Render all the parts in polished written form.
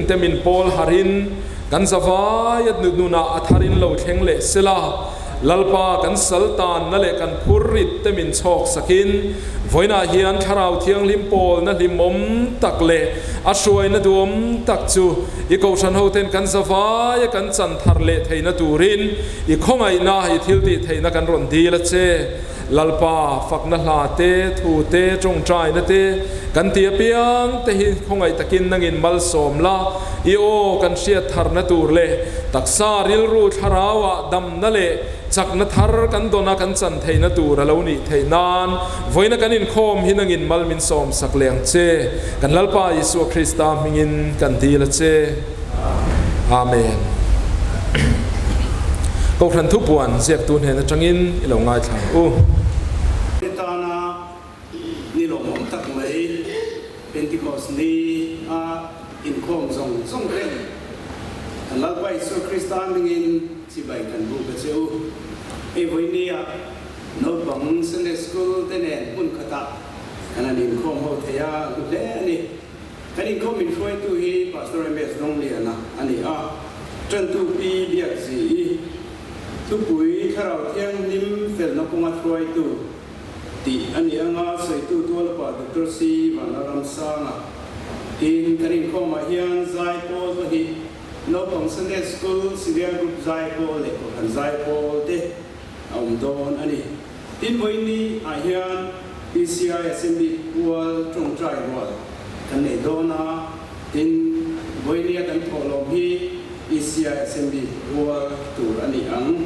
tin te min pawl harhin kan zavaia nunah a tharin lo thleng leh sela. Lalpa kan sal tanna leh kan phurrit te min chhawk sakin vawiinah hian Thlarau Thianghlim pawlna hlimawm tak leh a hruaina duhawm tak chu i Kohhran hoten kan zavaia kan chan thar leh theihna turin i khawngaihna i thiltih theihna kan rawn dil a che. Lalpa fakna hla te, thu te, tawngtaina te kan ti apiang te hi khawngaih takin nangin malsawm la, i aw kan hriat tharna tur leh taksa rilru thlarauah damna leh chakna thar kan dawna kan chan theihna tur a lo nih theih nan vawiina kan inkhawm hi nangin mal min sawm sak leh ang che. Kan Lalpa Isua Krista hmingin kan dil a che. Amen. Kohhran thupuan ziaktu hnen atangin i lo ngaithla ang u. Tana ni lawmawm tak mai Pentecost ni a inkhawm zawng zawng te kan Lalpa Isua Krista hmingin chibai kan buk a che u. Hei vawinia naupang Sunday School te nen hmun khatah kan han inkhawm ho thei a, hlu hle a ni. Kan inkhawm min hruaitu hi Pastor MS Dawngliana a ni a, Ṭantu Pi Biakzi-i, Thupui Thlarau Thianghlim felna kawnga hruaitu tih a ni anga sawitu tualpa Doctor C Vanlalramsanga tin kan inkhawmah hian zaipawl pahnih, Naupang Sunday School Senior Group zaipawl leh Kohhran zaipawl te a awm dawn a ni. Tin vawiin ah hian PCI Assembly pual tawngtai rual kan nei dawn a, tin vawiin a kan thawhlawm hi PCI Assembly pual tur a ni ang.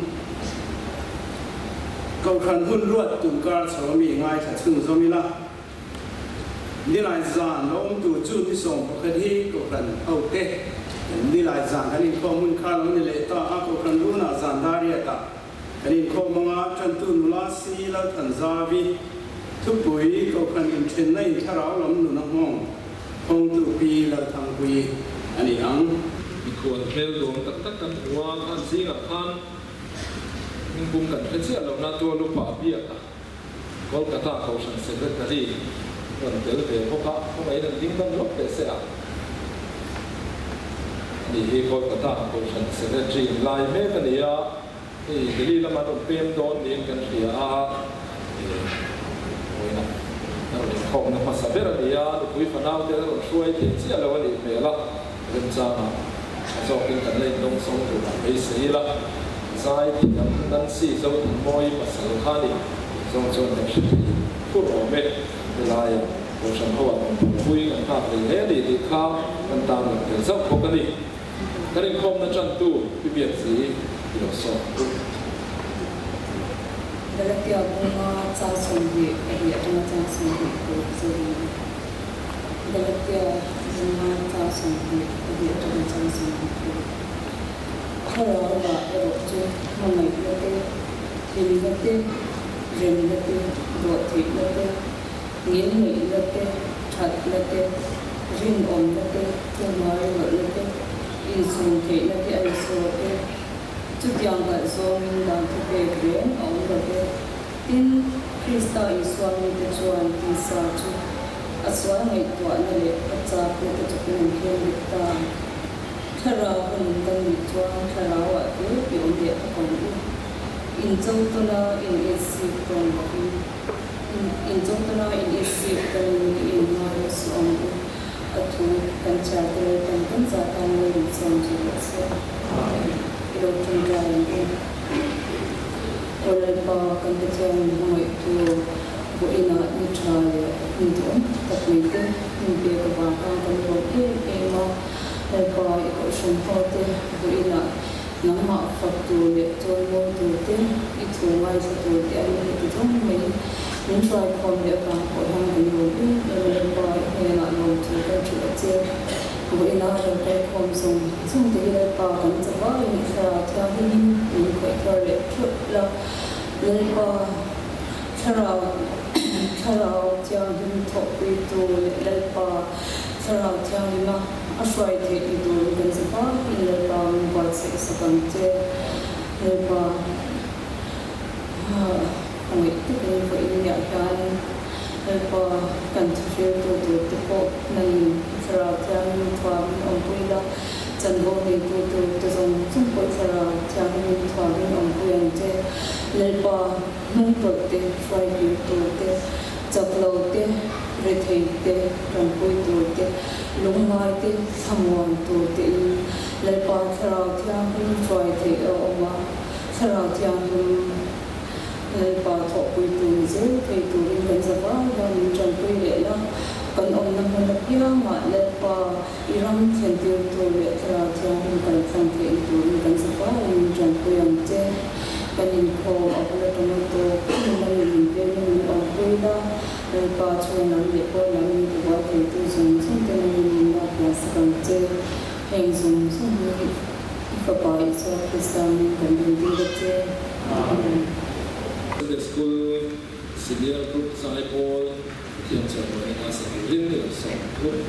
Kohhran hun ruat tunkar chho ami ngaithla chhunzawm ila, Nilai zan lo awm tur chu ni 11 hi Kohhran hote Nilai zan kan inkhawm hun kha lo ni leh ta a, Kohhran runah zan dariatah Kan inkhawm anga ṭantu nula si Lalthanzavi thupui Kohhran inthenna in thlarau lam nun a nghawng khawngtu Pi Lalthangpuii a ni ang. Mikhual hmel dawm tak tak kan hmu a, khan zingah khan hmingpum kan hre chiah lohna Tualupa a biak a, Kolkata Kohhran Secretary rawn tel ve bawk a, khawngaihin an ding dam lawk teh se a. Ani hi Kolkata Kohhran Secretary in lai mek a ni a, hei Delhi lama an rawn pem dawn niin kan hria a, vawiin a rawn inkhawmna hmasa ber a ni a, nupui fanau te an rawn hruai thei chiah lo a nih hmel a, remchangah a zawkin kan la indawngsawng turah beisei ila. Zai thiam Nancy Zothanmawii pasal kha a ni zawng chuan kan hre thei fur awm e. Helaia Kohhran ho ah kan pui kan nghak hlei hle a ni tih kha kan tan lang tel zauh bawk a ni. Kan inkhawmna tantu Pi Biakzi i lo sawm u. Galatia bunga chang 22 atanga chang 20 zawin Galatia bunga chang 22 atanga chang 20. Thlarau rah erawh chu hmangaihna te, hlimna te, remna te, dawhtheihna te, ngilneihna te, thatna te, rinawmna te, thuhnuairawlhna te, insumtheihna te a ni sawt e. Chutiang kalh zawngin dan thupek reng a awm lo ve. Tin, Krista Isua mite chuan tisa chu a sual ngaihtuahna leh a chakna te chawpin an khen bet ta. Thlarau ka nun kan nih chuan thlarauah te i awm leh bawk ang u. Inchawtawna in itsik tawn bawkin, inchawtawna in itsik tawnin i inngai suh ang u. A thu kan chhiar te Lalpan kan zah tan lo in sawm chu rawh se. I lo tawngtai ang u. Aw Lalpa, kan Pathian min hmangaihtu vawiinah ni tha leh ni duhawm tak mai te min pek avang khan kan lawm em em a. Lalpa, i kohhran ho te vawiinah nangmah fak tur leh chawimawi tur te, i thu ngaithla tur te an ni ti zawng mai. Min hruaikhawm leh avang pawh hian kan lawm em em a, Lalpa, i hnenah lawmthu kan hrilh a che. Vawiinah lo kalkhawm zawng zawng te hi Lalpa kan chavaiin i thlarau thianghlimin min khawih thar leh theuh la. Lalpa, thlarau thlarau thianghlim thawhpuitu leh Lalpa, Thlarau Thianglima a hruai theih ni turin kan che vaiin Lalpa min buatsaih sak ang che. Lalpa khawngaih takin vawiin niah hian Lalpa kan thuhriltu tur te pawh nangin Thlarau Thianghlim thuamin awmpui la. Chak lo te, rethei te, tanpui tur te, lungngai te, thlamuan tur tein Lalpa Thlarau Thianghlim hruai theih a awm a, Thlarau Thianghlim Lalpa thawhpui tur ni zel thei turin kan zavai hian min tanpui leh la, kan awmna hmun apiangah Lalpa i ram thlentir tur leh Thlarau Thianghlim kan thlan theihna turin kan zavaiin min tanpui ang che. Kan inkhawm a bul atanga tawp in lam in min vengin min awmpui la, Lalpa chhung lam leh pawn lam min tibuai theitu zawng zawng te nangin min lak hmuhsak ang che. Heng zawng zawng hi i Fapa Isua Krista hming kan dildil a che. Amen. Sunday School Senior Group Zaipawl Pathian chawimawi na sa turin i lo sawm thung.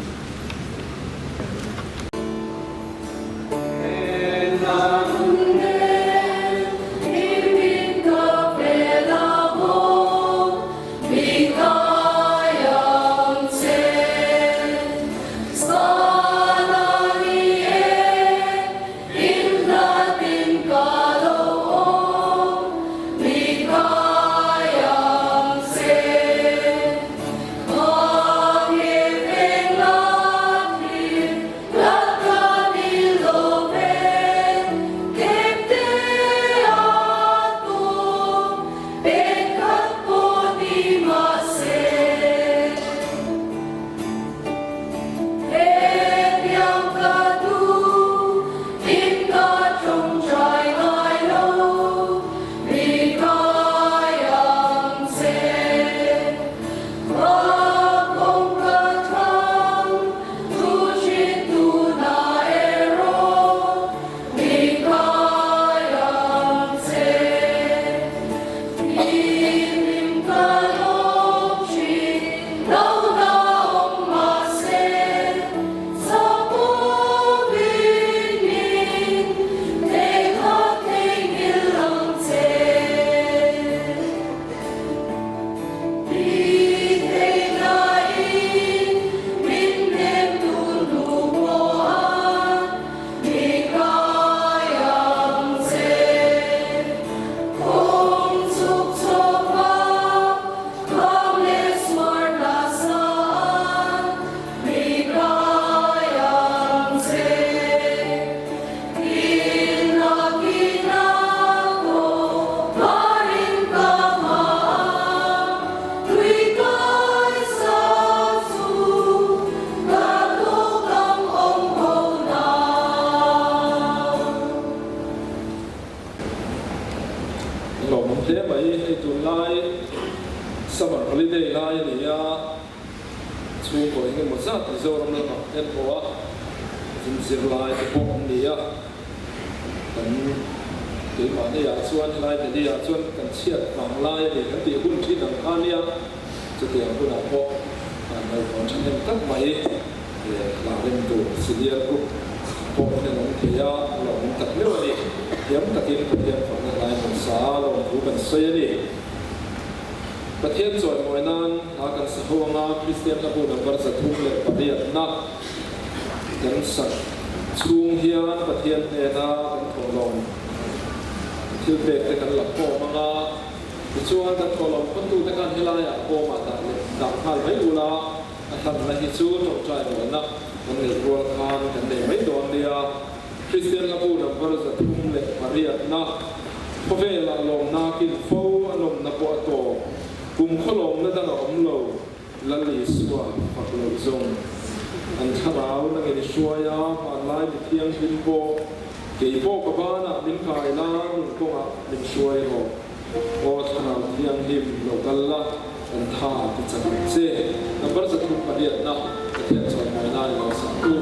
Lawmawm hle mai, hei tunlai summer holiday lai a ni a, chhungkaw eng emaw zat Mizoram lamah en pawh a zin zirlai te pawh an ni a, kan keimahni ah chuan helai Delhi ah chuan kan chhiat vang lai a ni kan tih hun thin ang kha nia, chutiang hunah pawh ngaihtuah thahnem tak mai hla rem tur senior group pawh hian an awm thei a, a lawmawm tak meuh a ni. Thiam takin Pathian fakna hlai hmun sa a lawmthu kan sawi a ni. Pathian chawimawi nan hla kan sa ho anga Kristian hla bu number 308 na kan sak chhung hian Pathian hnena kan thawhlawm thil pek te kan la khawm anga tichuan kan thawhlawm khawntute khan helaiah bawmah dah leh dah nghal mai ula a hlanna hi chu tawngtai rualna kan neih rual khan kan nei mai dawn nia. Kristian hla bu number 308 na khawvelah lawmna kin fo a nawmna pawh a tawp. Kum khaw lawmna dang a awm lo, Lal Isua fak loh zawng. An thlarau nangin i hruai a, hmanlai mi thianghlim pawh kei pawh ka banah min kai la, nun kawngah min hruai rawh. Aw thlarau thianghlim lo kal la, kan tha ti chak ang che. Number 308 na Pathian chawimawi lai lo sak u.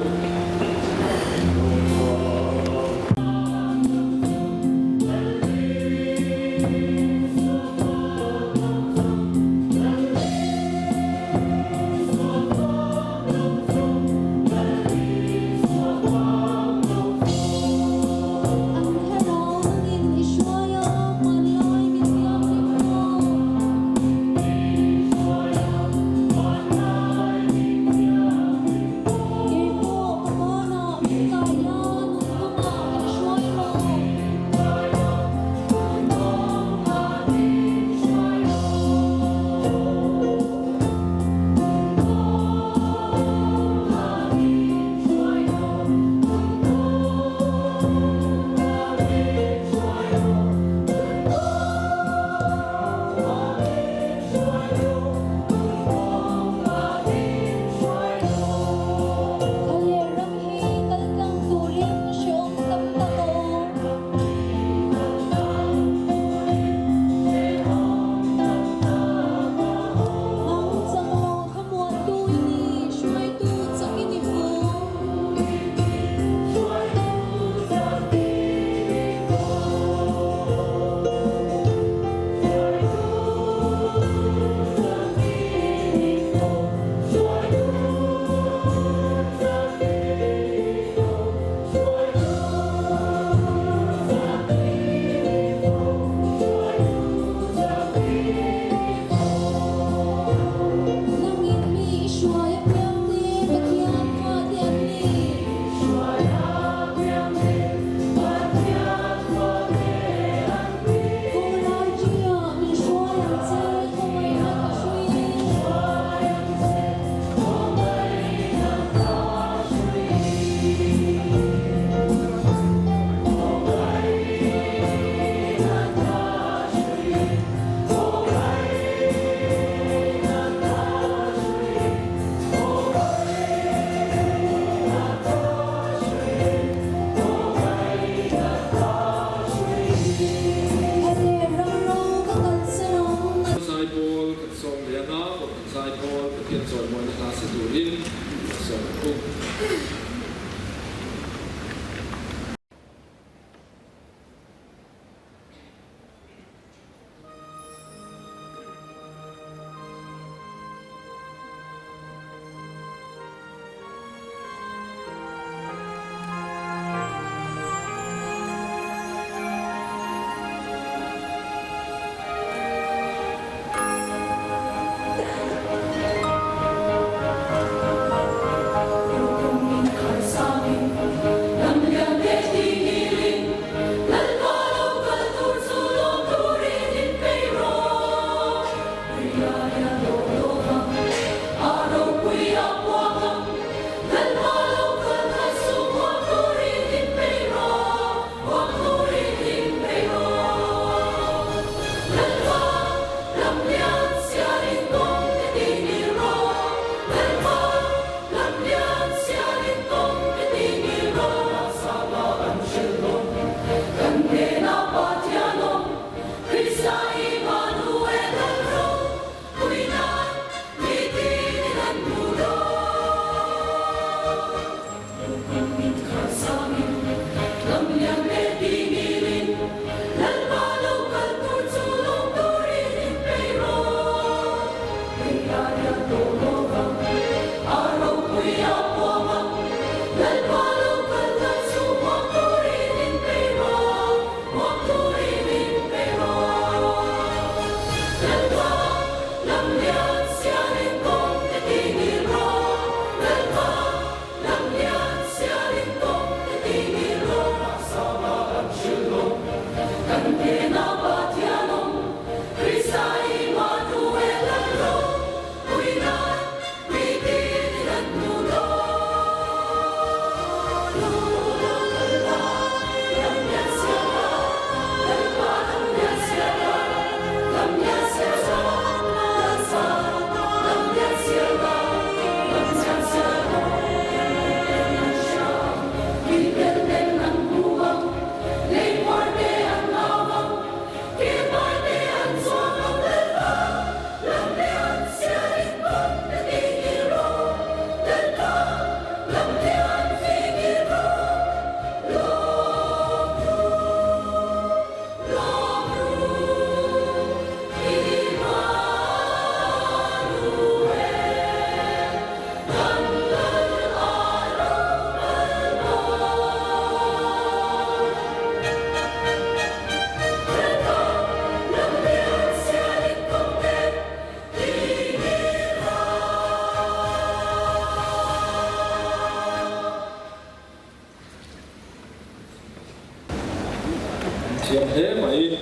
Thiam hle mai,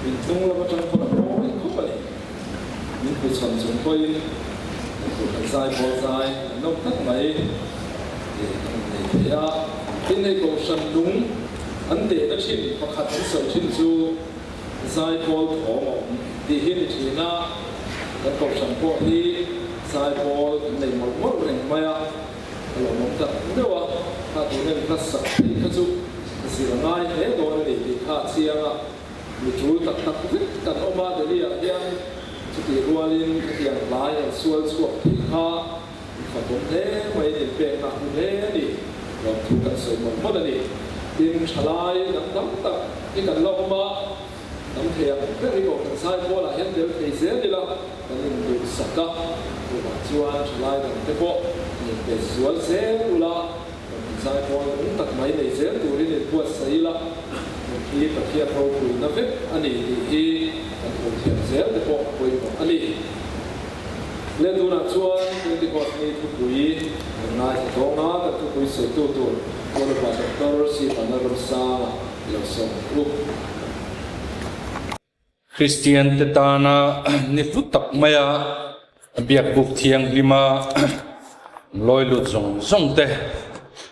min hnung lam atang pawn a mawi khawp a ni. Min hmu chhan chung pawhin kan hmuh kan zai pawl zai an nawm tak mai tih kan han nei thei a. Tin hei Kohhran lung an tehna thin pakhat an sawi thin chu zai pawl thawm a awm tih hi a ni thin a. Kan Kohhran pawh hi zai pawl kan nei mawlh mawlh reng mai a. A lawmawm tak deuh a, kha tuna in hla sak theih kha chu zir a ngai hle dawn a ni tih kha a chiang a, mi tul tak tak vek kan awm a, Delhi ah hian chutih rualin khatiang hlai an sual chhuak theih kha in fakawm hle mai in inpekna a hmu hle a ni, lawmthu kan sawi mawlh mawlh a ni. Tin, thalai dang tam tak hi kan la awm a, Tam thei ang ber hi Kohhran Saipualah hian tel thei zel ila kan induhsak a, chuvang chuan thalai dangte pawh an inpe zual zel ula, Kohhran Saipual nung tak mai nei zel turin inbuatsaih ila, hmun hi Pathian ropuina vek a ni tih hi kan hmuh thiam zel te pawh a pawimawh a ni. Le tunah chuan Pentecost ni thupui kan ngaithla tawng a, kan thupui sawitu tur Pualupa Doctor Sipana Ramsanga lo sawm u. Kristian te tana ni hlu tak maia biakbuk thianghlima lawi lut zawng zawng te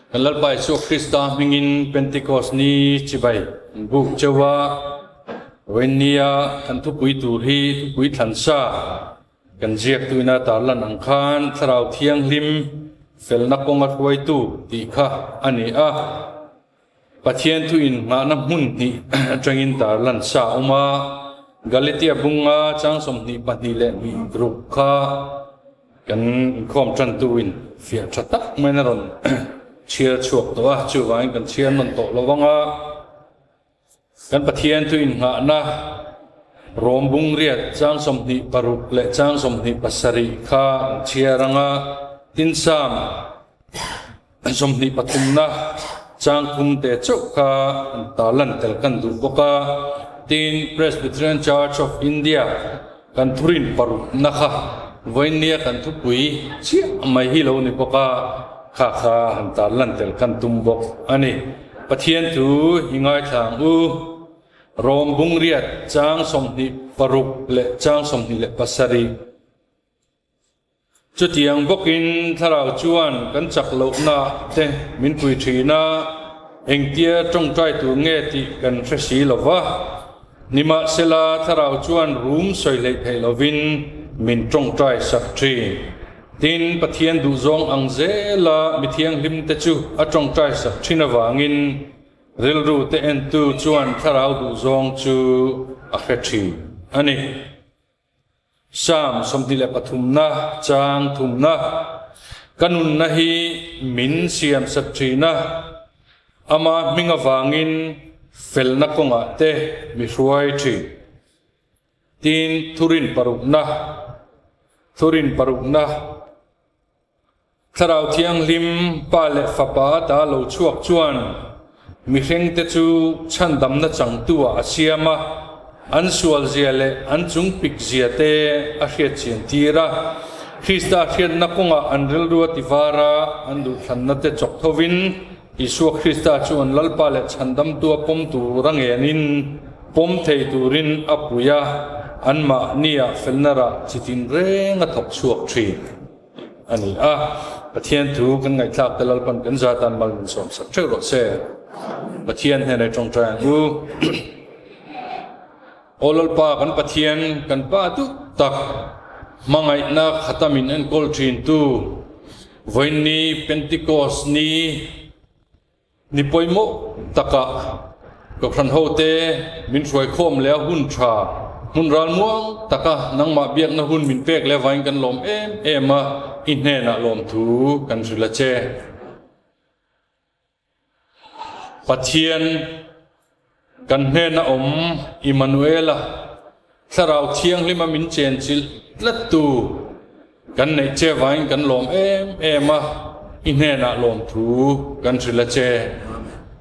kan Lalpa Isua Krista hmingin Pentecost ni chibai an buk cheu a, Vawinia kan thupui tur hi thupui thlansa Kan ziaktuina tarlan ang khan Thlarau Thianghlim felna kawnga hruaitu tih kha a ni a. Pathian thu inngahna hmun hnih atangin tarlan sa a awm a, Galatia bunga chang 22 leh hnih ruk kha kan inkhawm tantuin fiah tha tak maiin a rawn chhiar chhuak tawh a, chuvangin kan chhiar nawn tawh lo vang a. Kan Pathian thu inngahna Rom bungriat chang 26 leh chang 27 kha an chhiar ang a, tin Psalm 23 na chang thum te chauh kha an tarlan tel kan duh bawk a, tin Presbyterian Church of India kan thurin parukna kha vawinia kan thupui chiah mai hi lo ni bawk a, kha kha han tarlan tel kan tum bawk a ni. Pathian chu i ngaithla ang u. Rom bungriat chang 26 leh chang 27. Chutiang bawkin Thlarau chuan kan chak lohna te min pui thin a, engtia tawngtai tur nge tih kan hre si lo va. Nimahsela Thlarau chuan rum sawi hleih theih lovin min tawngtai sak thin. Tin, Pathian duhzawng ang zela mi thianghlimte chu a tawngtai sak thin avangin rilru te entu chuan thlarau duhzawng chu a hre thin a ni. Psalm 23 na chang thumna. Ka nunna hi min siamsak thin a, ama hming avangin felna kawngah te mi hruai thin. Tin, thurin parukna, thurin parukna, Thlarau Thianghlim, Pa leh Fapa ata lo chhuak chuan mihringte chu chhandamna changtu-ah a siam a, an sualzia leh an chungpikzia te a hriatchian tir a. Krista hriatna kawngah an rilru a tivar a, an duhthlanna te chawk thovin Isua Krista chu an Lalpa leh Chhandamtua pawm tur a ngenin pawm thei turin a pui a, anmahniah felna rah chi tinreng a thawk chhuak thin. A ni a, Pathian thu kan ngaihthlak te Lalpan kan za tan mal min sawm sak theuh rawh se. Pathian hnenah i tawngtai ang u. Aw Lalpa kan Pathian, kan Pa duh tak, hmangaihna khata min enkawl thin tu, vawiinni Pentecost ni, Ni pawimawh takah Kohhran hote min hruaikhawm leh a hun tha, hmun ralmuang taka nangmah biakna hun min pek leh avangin kan lawm em em a, i hnenah lawmthu kan hrilh a che. Pathian kan hnena awm Immanuela Thlarau Thianghlima min chenchilh tlattu Kan neih che vangin kan lawm em em a, i hnenah lawmthu kan hrilh a che.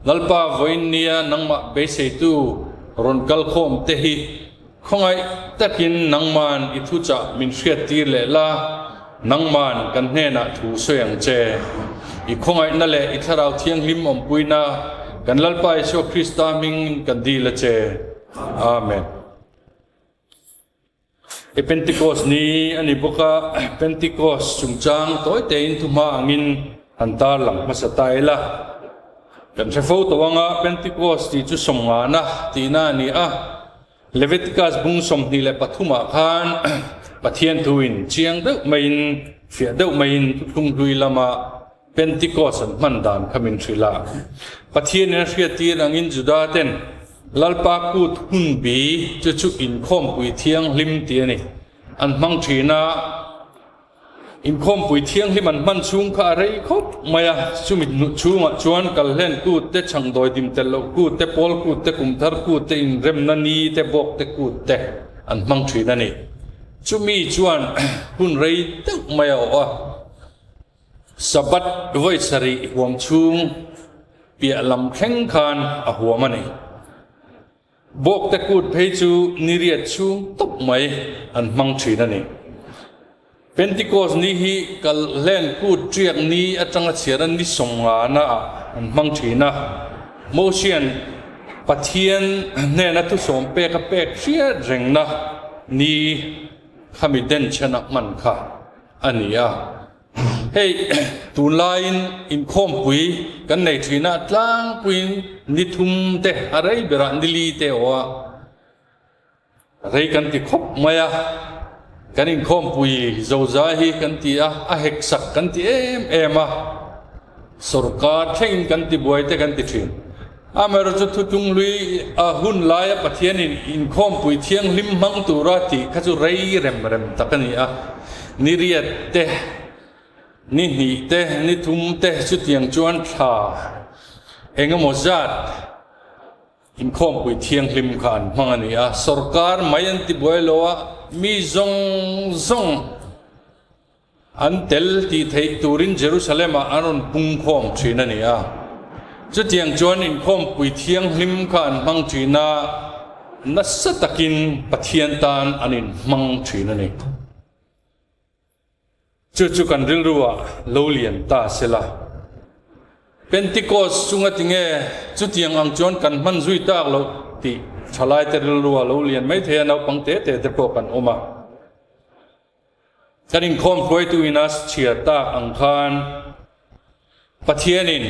Lalpa vawiin nia nangmah beiseitu rawn kal khawm te hi khawngaih takin nangman i thuchah min hriattir leh la, nangman kan hnenah thu sawi ang che. I khawngaihna leh i Thlarau Thianghlim awmpuina kan Lalpa Isua Krista hmingin kan dil a che. Amen. I Pentecost ni a ni bawk a, Pentecost chungchang tawi tein thuhma angin han tar lang hmasa ta ila. Kan hre fo tawh anga Pentecost tih chu sawmngana tihna a ni a, Leviticus bung 23 ah khan Pathian thuin chiang deuh maiin, fiah deuh maiin thuthlung hlui lama Pentecost an hman dan kha min hrilh a. Pathianin a hriattir angin Juda ten Lalpa kut hun bi chu chu inkhawmpui thianghlim tih a ni. An hmang thin a, inkhawmpui thianghlim an hman chhung kha a rei khawp mai a, chumi chhungah chuan kalhlen kut te, chhangdawi dim tel loh kut te, pawl kut te, kumthar kut te, inremna ni te, bawk te kut te an hmang thin a ni. Chumi chuan hun rei deuh mai a awh a. Sabbath vawi sarih huam chhung piah lam thleng khan a huam a ni. Bawkte kut phei chu ni riat chhung tawp mai an hmang thin a ni. Pentecost ni hi Kalhlen kut ṭiak ni aṭanga chhiar a ni sawmngana ah an hmang thin a. Mosian Pathian hnena thusawm pek a pek hriat rengna ni khami denchhen a hman kha. a ni a. Hei tunlaiin inkhawmpui kan nei thin a, tlangpuiin ni thum te a rei berah ni li te aw a, rei kan ti khawp mai a, kan inkhawmpui zozai hi kan ti a, a heksak kan ti em em a, sorkar thlengin kan ti buai te kan ti thin. Amaherawhchu chu thutlung hlui a hun laia Pathianin inkhawmpui thianghlim hmang tura tih kha chu rei rem rem tak a ni a. Ni riat te, ni hnih te, ni thum te chutiang chuan thla eng emaw zat inkhawmpui thianghlim kha an hmang a ni a. Sorkar mai an ti buai lo a, mi zawng zawng, An tel tih theih turin Jerusalem-ah an rawn pungkhawm thin a ni a. Chutiang chuan inkhawmpui thianghlim kha an hmang thin a, nasa takin Pathian tan an inhmang thin a ni. Chu chu kan rilruah lo lian ta se la. Pentecost chunga tinge chutiang ang chuan kan hman zui tak loh tih thalaite rilruah lo lian mai thei a, naupang te te te pawh kan awm a. Kan inkhawm hruaitu in a chhiar tak ang khan Pathianin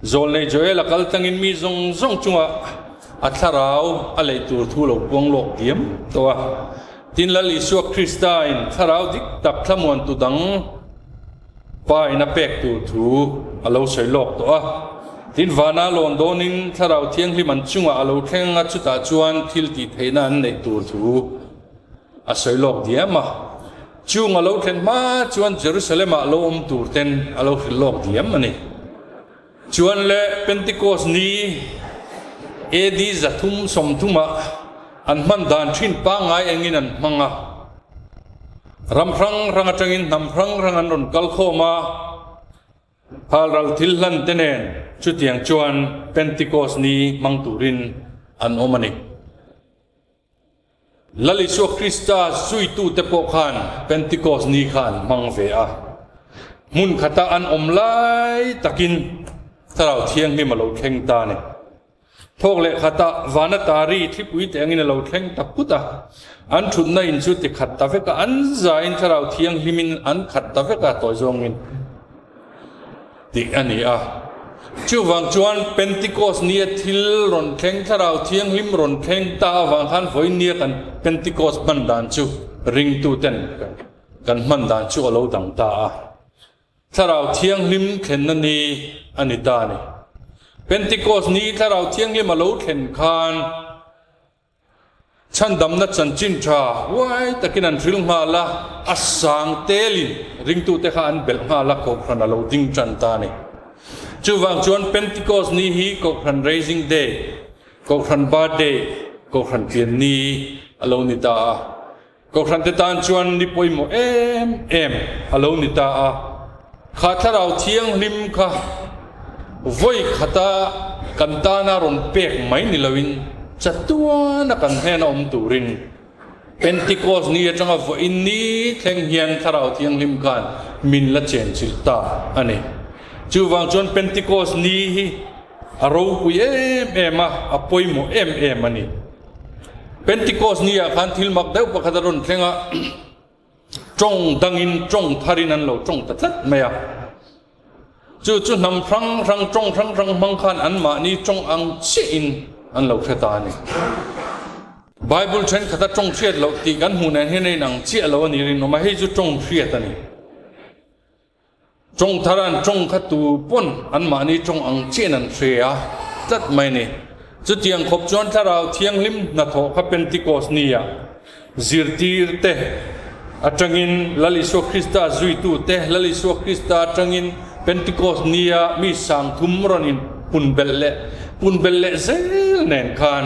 Zawlnei Joel a kal tlangin mi zawng zawng chungah a thlarau a lei tur thu lo puang lawk diam tawh a. Tin, Lal Isua Krista in thlarau dik tak thlamuantu dang Pa in a pek tur thu a lo sawi lawk tawh a. Tin, vana lawn dawnin Thlarau Thianghlim an chungah a lo thleng a, chutah chuan thil tih theihna an neih tur thu a sawi lawk diam a. Chung a lo thlen hma chuan Jerusalem-ah lo awm tur ten a lo hrilh lawk diam a ni. Chuan le Pentecost ni AD 330-ah an hman dan thin pangngai engin an hmang a. Ram hrang hrang atangin hnam hrang hrang an rawn kal khawm a, Halral thil hlan te nen chutiang chuan Pentecost ni hmang turin an awm a ni. Lal Isua Krista zuitute pawh khan Pentecost ni kha an hmang ve a. Hmun khata an awm lai takin Thlarau Thianghlim a lo thleng ta a ni. Thawk leh khatah vana tari thlipui te angin a lo thleng ta put a. An thutna in chu ti khat ta vek a, an zain Thlarau Thianghlimin an khat ta vek a tawi zawngin tih a ni a. Chuvang chuan Pentecost nia thil rawn thleng, Thlarau Thianghlim rawn thleng ta avang khan vawiin nia kan Pentecost hman dan chu ringtuten kan hman dan chu a lo dang ta a. Thlarau Thianghlim thlenna ni a ni ta a ni. Pentecost ni Thlarau Thianghlim a lo thlen khan chhandamna chanchin tha huai takin an hril nghal a, a sang telin ringtute kha an belh nghal a, Kohhran a lo ding tan ta a ni. Chuvang chuan Pentecost ni hi Kohhran Raising Day, Kohhran Birthday, Kohhran Pian Ni a lo ni ta a. Kohhrante tan chuan ni pawimawh em em a lo ni ta a, kha Thlarau Thianghlim kha vawi khata kan tana rawn pek mai ni loin chatuana kan hnena awm turin Pentecost ni atanga vawiin ni thleng hian Thlarau Thianghlim khan min la chenchilh ta a ni. Chuvang chuan Pentecost ni hi a ropui em em a, a pawimawh em em a ni. Pentecost ni ah khan thil mak deuh pakhat a rawn thleng a, tawng dangin tawng tharin an lo tawng ta tlat mai a. Chu chu hnam hrang hrang tawng hrang hrang hmang khan anmahni tawng ang chiahin an lo hre ta a ni. Bible thenkhat a tawng hriat loh tih kan hmuh nen hian a inang chiah lo a ni rinawm a, hei chu tawng hriat a ni. Tawng thar an tawng kha tu pawn anmahni tawng ang chiahin an hre a tlat mai ni. Chutiang khawp chuan Thlarau Thianghlim hnathawh kha Pentecost nia zirtir te atangin Lal Isua Krista zuitu te Lal Isua Krista atangin Pentecost nia mi sangthum rawn in pun belh leh pun belh leh zel nen khan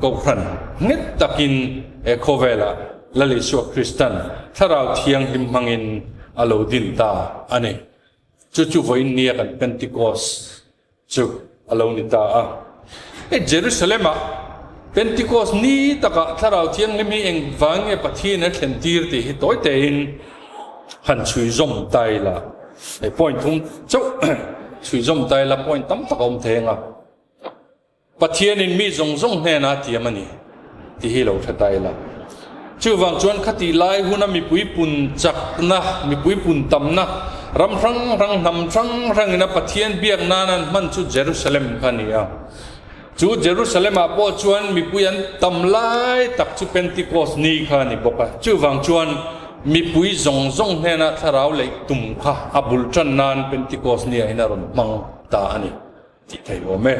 Kohhran nghet takin he khawvelah Lal Isua Kristan Thlarau Thianghlim hmangin a lo din ta a ni. Chu chu vawiin nia kan Pentecost chu a lo ni ta a. Hei Jerusalem-ah Pentecost ni takah Thlarau Thianghlim hi eng vang nge Pathian a thlen tir tih hi tawi tein han chhui zawm ta ila. Hei point thum chauh chhui zawm ta ila point tam tak a awm thei ang a. Pathianin mi zawng zawng hnena a tiam a ni tih hi lo hre ta ila. Chuvang chuan khatih lai huna mipui pun chakna, mipui pun tamna, ram hrang hrang, hnam hrang hrangina Pathian biak nan an hman chu Jerusalem kha a ni a. Chu Jerusalem-ah pawh chuan mipui an tam lai tak chu Pentecost ni kha a ni bawk a. Chuvang chuan mipui zawng zawng hnena thlarau leih tum kha a bul tan nan Pentecost ni ah hian a rawn hmang ta a ni. Tih thei awm e.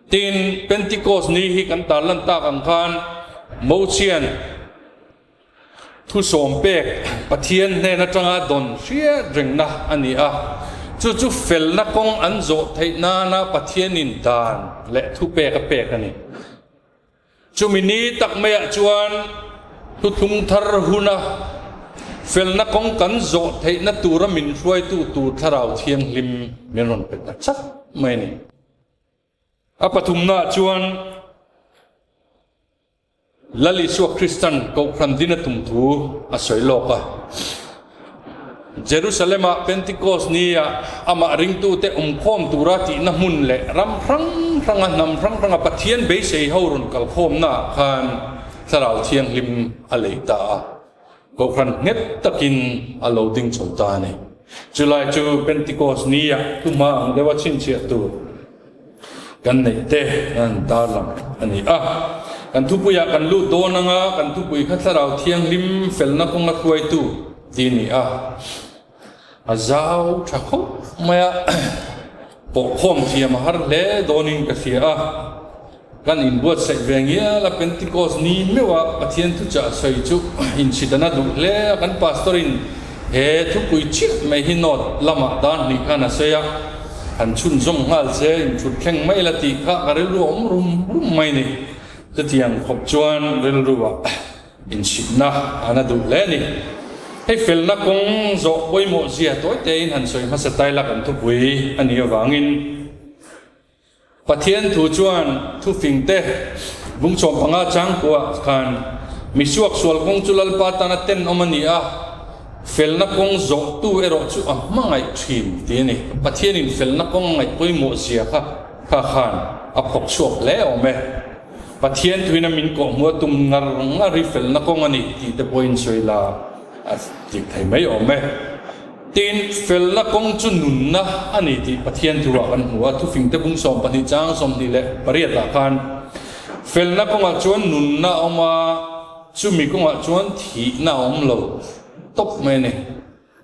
Tin, Pentecost ni hi kan tarlan tak ang khan Mosian thusawm pek Pathian hnen atanga dawn hriat rengna a ni a. Chu chu felna kawng an zawh theih nana Pathianin dan leh thupek a pek a ni. Chumi ni tak maiah chuan thuthlung thar huna felna kawng kan zawh theihna tura min hruaitu tur Thlarau Thianghlim min rawn pe ta chak mai a ni. A pathumnaah chuan Lal Isua Kristan Kohhran din a tum thu a sawi lawk a. Jerusalem-ah Pentecost nia amah ringtute awmkhawm tura tihna hmun leh ram hrang hranga hnam hrang hranga Pathian beisei ho rawn kalkhawmnaah khan Thlarau Thianghlim a lei ta a, Kohhran nghet takin a lo ding chho ta a ni. Chulai chu Pentecost nia thuhma ang deuha chhinchhiah tur kan neih te an tarlang a ni a. Kan thupuiah kan lut dawn anga kan thupui kha Thlarau Thianghlim felna kawnga hruaitu tih a ni a. A zau tha khawp mai a, pawhkhawm thiam a har hle dawnin ka hria a. Kan inbuatsaih ve ngial a, Pentecost ni meuha Pathian thuchah sawi chu inchhitana duh hle a, kan pastor in he thupui chiah mai hi note lamah dan hnih khan a sawi a, han chhunzawm nghal se inthut thleng mai la tih kha ka rilru a awm rum rum mai ni. Chutiang khawp chuan rilru ah inchhitna a na duh hle a ni. Hei felna kawng zawh pawimawh zia tawi tein han sawi hmasa taila kan thupui a nih avangin, Pathian thu chuan thufingte bungchawm panga changkuah khan misuak sual kawng chu Lalpa tana tenawm a ni a, felna kawng zawhtu erawh chu a hmangaih thin tih a ni. Pathianin felna kawng a ngaih pawimawh zia kha kha khan a phawk chhuak hle awm e. Pathian thuin a min kawhhmuh a tum ngar ngar hi felna kawng a ni tih te pawhin sawi la a dik thei mai awm e. Tin, felna kawng chu nunna a ni tih Pathian thuah kan hmu a, thufingte bung 12 chang 28 ah khan felna kawngah chuan nunna a awm a, chumi kawngah chuan thihna a awm lo tawp mai a ni.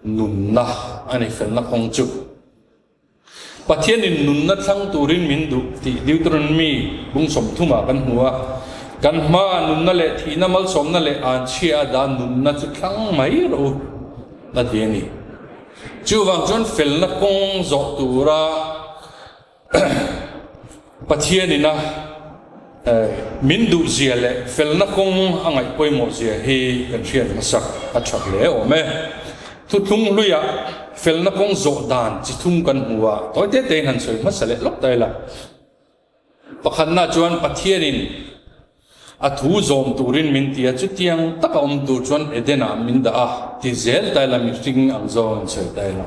Nunna a ni felna kawng chu. Pathianin nunna thlang turin min duh tih Deuteronomy bung 30 ah kan hmu a, kan hmaah nunna leh thihna malsawmna leh anchhia a dah nunna chu thlang mai rawh u a ti a ni. Chuvang chuan felna kawng zawh tura Pathianin a min duh zia leh felna kawng a ngaih pawimawh zia hi kan hriat hmasak a tha hle awm e. Thuthlung hluiah felna kawng zawh dan chi thum kan hmu a, tawi te tein han sawi hmasa leh lawk ta ila. Pakhatna chuan Pathianin a thu zawm turin min ti a, chutiang taka awm tur chuan Eden-ah min dah a, ti zel ta ila mihring ang zawng in sawi ta ila.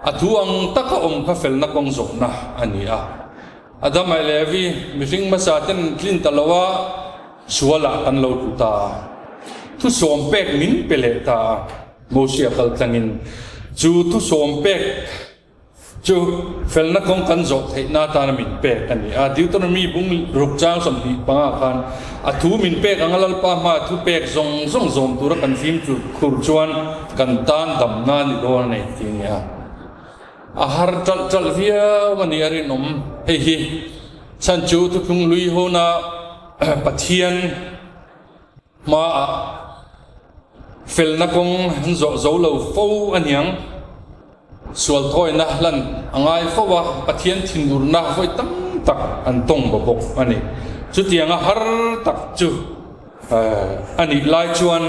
A thu ang taka awm kha felna kawng zawhna a ni a. Adama leh Evi mihring hmasa ten an tlin ta lo a, sualah kan lo tlu ta a. Thusawm pek min pe leh ta a. Mosia kal tlangin chu thusawm pek chu felna kawng kan zawh theihna atana min pek a ni a. Deuteronomy bung ruk chang 25 khan a thu min pek anga Lalpa hmaa thu pek zawng zawng zawm tura kan fimchur khur chuan kan tan damna ni dawn a nei tih a ni a. A har ṭalh ṭalh viau a ni a rinawm. Hei hi chhan chu thuthlung lui hona Pathian Hmaah felna kawng an zawh zo lo fo a niang. Sual thawina hlan a ngai fo a, Pathian thinurna vawi tam tak an tawng ba bawk a ni. Chutianga har tak chu a nih lai chuan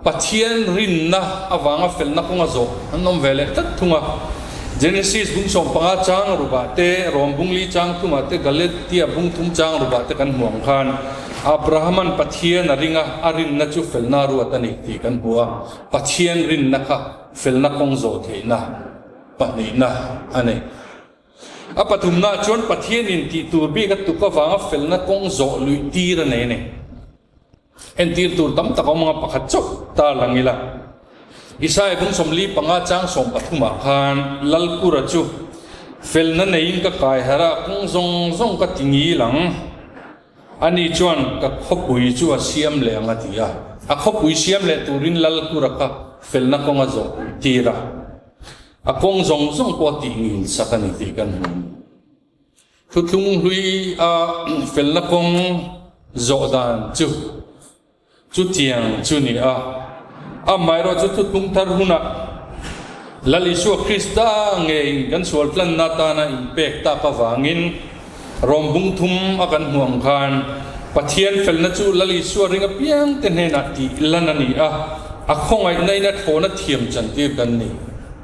Pathian rinna avanga felna kawnga zawh an awm ve leh tlat thung a. Genesis bung 15 chang rukah te, Rom bung li chang thumah te, Galatia bung thum chang rukah te kan hmu ang khan, Abrahama'n Pathian a ring a, a rinna chu felna ruat a ni tih kan hmu a. Pathian rinna kha felna kawng zawh theihna pahnihna a ni. A pathumnaah chuan Pathianin tih tur bik a tuk avanga felna kawng zawh luih tir a nei a ni. Entir tur tam tak a awm anga pakhat chauh ta lang ila. Isaia bung 45 chang 13 ah khan Lalkura chu felna neiin ka kai harh a, kawng zawng zawng ka ti ngil ang. Ani chuan ka khawpui chu a siam leh ang a ti a. A khawpui siam leh turin Lalkura kha felna kawng a zawh tir a. A kawng zawng zawng pawh a tih ngil sak a ni tih kan hmu. Thuthlung hlui a felna kawng zawh dan chu chutiang chu ni a, amaherawh chu thuthlung thar hunah Lal Isua Krista ngeiin kan sual tlanna atana inpek tak avangin Rom bung thum a kan hmuh ang khan Pathian felna chu Lal Isua ring apiangte hnenah tih lan a ni a, a khawngaihna in a thlawna thiam chantir kan ni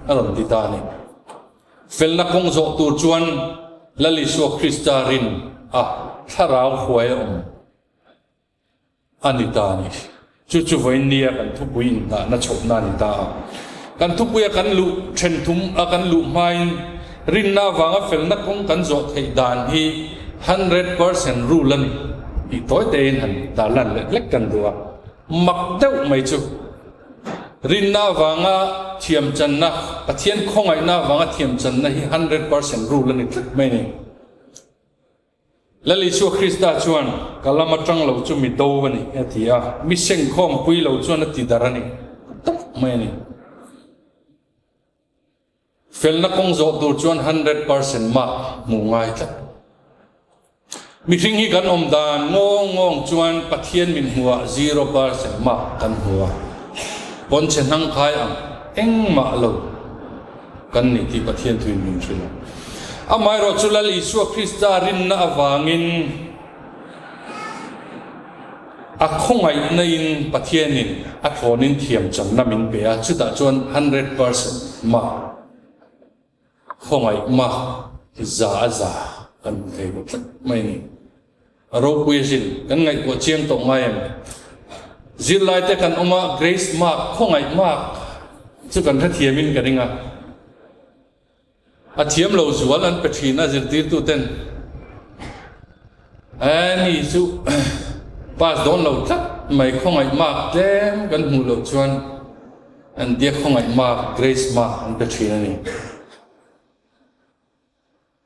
a rawn ti ta a ni. Felna kawng zawh tur chuan Lal Isua Krista rin a thlarau huai a awm a ni ta a ni. Chu chu vawiin nia kan thupui inhnahna chhohna a ni ta a. Kan thupuia kan luh then thum a kan luh hmain rinna avanga felna kawng kan zawh theih dan hi 100% rule a ni tih tawi tein han tarlan leh hlek kan duh a. Mak deuh mai chu. Rinna avanga thiamchanna, Pathian khawngaihna avanga thiamchanna hi 100% rule a ni tlat mai a ni. Lal Isua Krista chuan, Ka lam atang lo chu mi do a ni, a ti a, mi sengkhawmpui lo chuan a ti darh a ni tawp mai a ni. Felna kawng zawh tur chuan 100% mark hmuh ngai tlat. Mihring hi kan awm dan ngawng ngawng chuan Pathian min hmuhah 0% mah kan hmu a, pawnchhe hnangkhai ang engmah lo kan ni tih Pathian thuin min hrilh a. Amaherawhchu Lal Isua Krista rinna avangin a khawngaihna in Pathianin a thlawnin thiamchanna min pe a, chutah chuan 100% mah Khawngaih mah za a za kan hmu thei lo tlat mai a ni. A ropui asin, kan ngaihtuah chiang tawh ngai em? Zirlai te kan awm a, Grace mark, khawngaih mark chu kan hrethiam in ka ring a. A thiam lo zual an pe thin a zirtirtu ten. Ani chu pass dawn lo tlat mai, khawngaih mark tlem kan hmuh loh chuan An tia khawngaih mark, grace mark an pe thin a ni.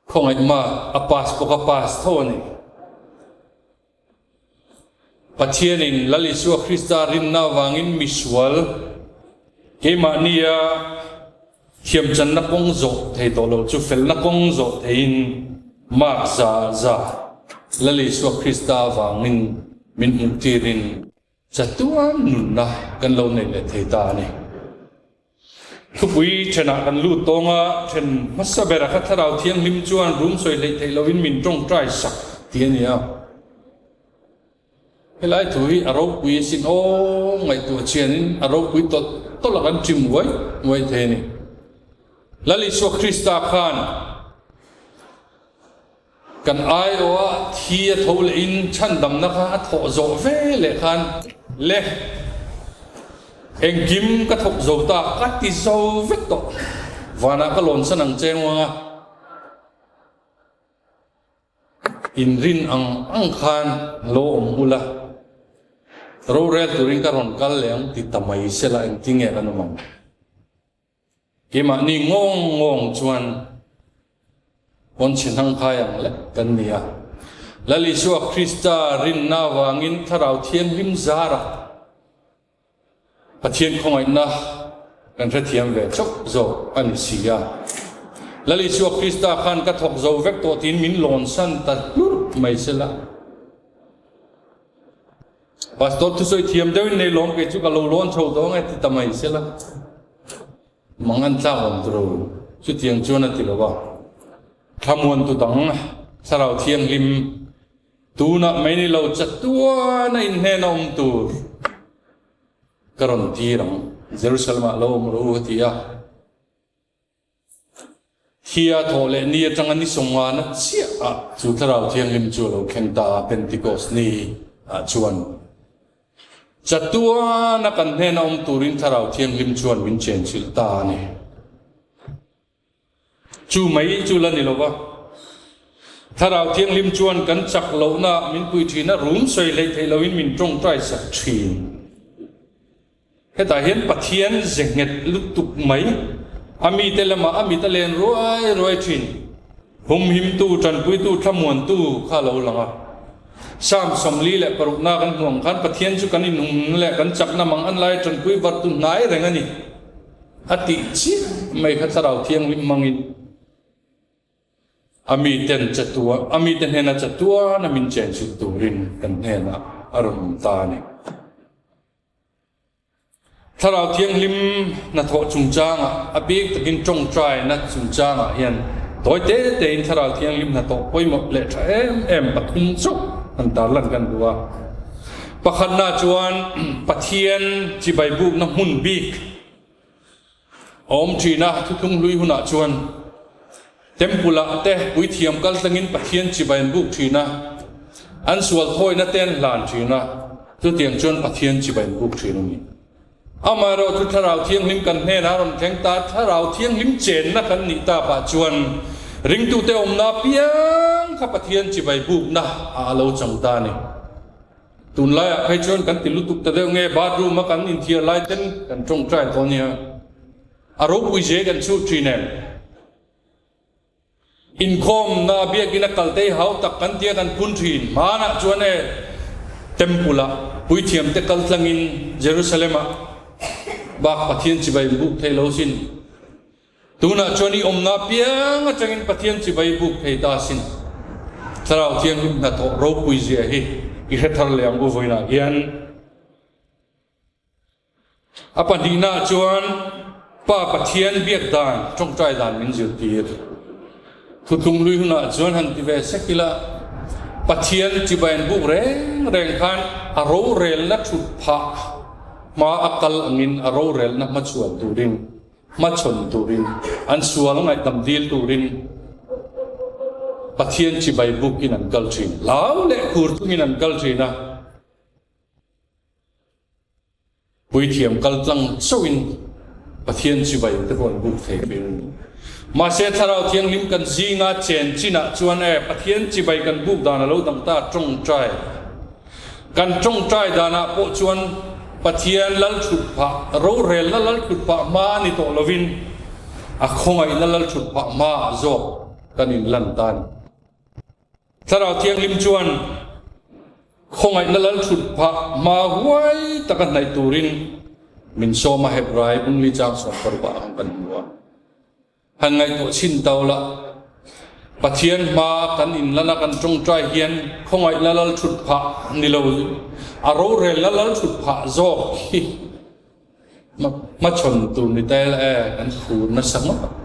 Khawngaih mark a pass bawk a pass tho a ni. Pathianin Lal Isua Krista rinna avangin misual keimahnia thiamchanna kawng zawh thei tawh lo chu felna kawng zawh theiin mark za za Lal Isua Krista avangin min hmuhtirin Chatuan nunna kan lo nei leh thei ta a ni. Thupui thenah kan lut tawng a, then hmasa bera kha Thlarau Thianghlim chuan rum sawi hleih theih loin min tawngtai sak ti a ni a. Helai thu hi a ropui asin aw, ngaihtuah chianin a ropui tawlh tawlh a kan ṭim uai uai thei a ni. Lal Isua Krista khan Kan aiawha thi a tho lehin chhandamna kha a thawh zawh ve leh khan le engkim ka thawk zo ta ka ti zo vek tawh. Vanah ka lawn san ang che ngawng a, inrin ang ang khan lo awm ula, rorel turin ka rawn kal leh ang ti ta mai sela engtinge kan awm ang? Keimahni ngawng ngawng chuan pawnchhe hnangkhai ang lek kan ni a. Lal Isua Krista rinna avangin Thlarau Thianghlim zarah Pathian khawngaihna kan hrethiam ve chauh zawk a ni si a. Lal Isua Krista khan ka thawk zo vek tawh tiin min lawnsan ta hlur mai sela. Pastor thusawi thiam deuhin nei lawm kei chu ka lo lawn chho tawh ang e ti ta mai sela. Mang an tlak awm turu chutiang chuan a ti lo a. Thlamuantu dang Thlarau Thianghlim tunah mai ni lo chatuan a inhnen a awm tur ka rawn tir ang Jerusalem ah lo awm rawh u a ti a. Thia thawh leh ni atanga ni sawmngana chiah ah chu Thlarau Thianghlim chu a lo thleng ta a, Pentecost ni ah chuan chatuana kan hnena awm turin Thlarau Thianghlim chuan min chenchilh ta a ni. Chu mai chu la ni lova, Thlarau Thianghlim chuan kan chak lohna ah min pui thin a, rum sawi hleih theih loin min tawngtai sak thin. Hetah hian Pathian ze nghet lutuk mai, a mite lamah a mit a len ruai ruai thin. Humhimtu, tanpuitu, thlamuantu kha a lo lang a. Psalm 46 na kan hmuh ang khan Pathian chu kan inhumna leh kan chakna mang an lai tanpui vartu hnai reng a ni a tih chiah mai kha Thlarau Thianghlim hmangin A miten chatuan, a mite hnena chatuan a min chenchilh turin kan hnenah a rawn awm ta a ni. Thlarau Thianghlim hnathawh chungchangah, a bik takin tawngtaina chungchangah hian tawi te tein Thlarau Thianghlim hnathawh pawimawh leh tha em em pathum chauh han tarlan kan duh a. Pakhatna chuan Pathian chibai bukna hmun bik a awm thin a, thuthlung hlui hunah chuan Temple ah te puithiam kal tlangin Pathian chibai an buk thin a, an sual thawina te an hlan thin a, chutiang chuan Pathian chibai an buk thin a ni. Amaherawh chu Thlarau Thianghlim kan hnenah a rawn thleng ta, Thlarau Thianghlim chenna kan nih takah chuan ringtute awmna apiang kha Pathian chibai bukna ah a lo chang ta a ni. Tunlaiah phei chuan kan ti lutuk ta deuh nge bathroom a kan inthiar lai ten kan tawngtai tawh nia. A ropui ze kan chhut thin em? Inkhawmna biakina kaltei hau tak kan tia kan phun thin. Hmanah chuan e Temple ah puithiam te kal tlangin Jerusalem ah bak Pathian chibai in buk thei lo sin. Tunah chuan i awmna piang atangin Pathian chibai buk thei ta sin. Thlarau Thianghlim hnathawh ropui zia hi i hre thar leh ang u vawiinah hian. A pahnihnaah chuan Pa Pathian biak dan, tawngtai dan min zirtir. Thutlung lui hunah chuan han ti ve sek ila, Pathian chibai an buk reng reng khan a rorelna thut phah hma a kal angin a rorelna hmachhuan turin, hmachhawn turin, an sual ngaihdam dil turin Pathian chibai bukin an kal thin. Hlau leh khur chungin an kal thin a. Puithiam kal tlang chauhin Pathian chibai te pawh an buk thei thin a ni. Mahse Thlarau Thianghlim kan zinga chen chinah chuan e Pathian chibai kan buk dan a lo dang ta tawngtai. Kan tawngtai danah pawh chuan Pathian lal thut phah, rorelna lal thut phah hma a ni tawh lovin a khawngaihna lal thut phah hmaah zawk kan inlan ta a ni. Thlarau Thianghlim chuan khawngaihna lal thut phah hma huai taka hnaih turin min sawm a, Hebrai bungli chang 16 ah khan kan hmu a. Han ngaihtuah chhin tau la, Pathian hma kan inlan a kan tawngtai hian khawngaihna lal thut phah ni lo, a rorelna lal thut phah zawk hi Hmachhawn tur ni ta ila e, kan khur nasa ngawt ang.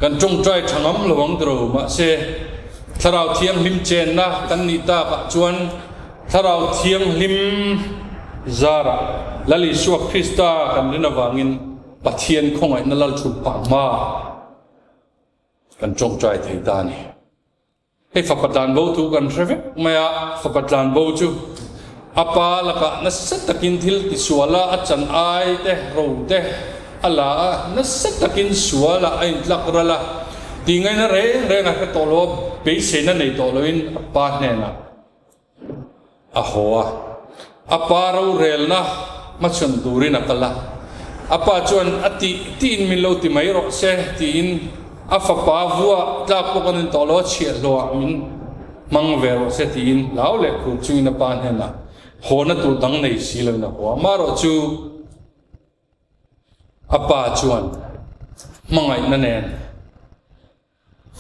Kan tawngtai tha ngam lo ang tiro, mahse Thlarau Thianghlim chenna kan nih takah chuan Thlarau Thianghlim zarah Lal Isua Krista kan rin avangin Pathian khawngaihna lal thut phah hma kan tawngtai thei ta a ni. Hei fapa tlanbo thu kan hre vek mai a, fapa tlanbo chu a pa lakah nasa takin thil tisual a, a chan ai te, ro te a la a, nasa takin sual ah a intlak ral a, tih ngaihna reng reng a hre tawh lo a, beiseina nei tawh loin a pa hnenah A haw a, a pa rorelna hmachhawn turin a kal a. A pa chuan a tih tiin min lo ti mai rawh se tiin a fapa vua tlak pawh kan in tawh lo a, chhiahhlawhah min hmang ve rawh se tiin hlau leh khur chungin a pa hnenah hawna tur dang nei si loin a haw a. Amaherawhchu a pa chuan hmangaihna nen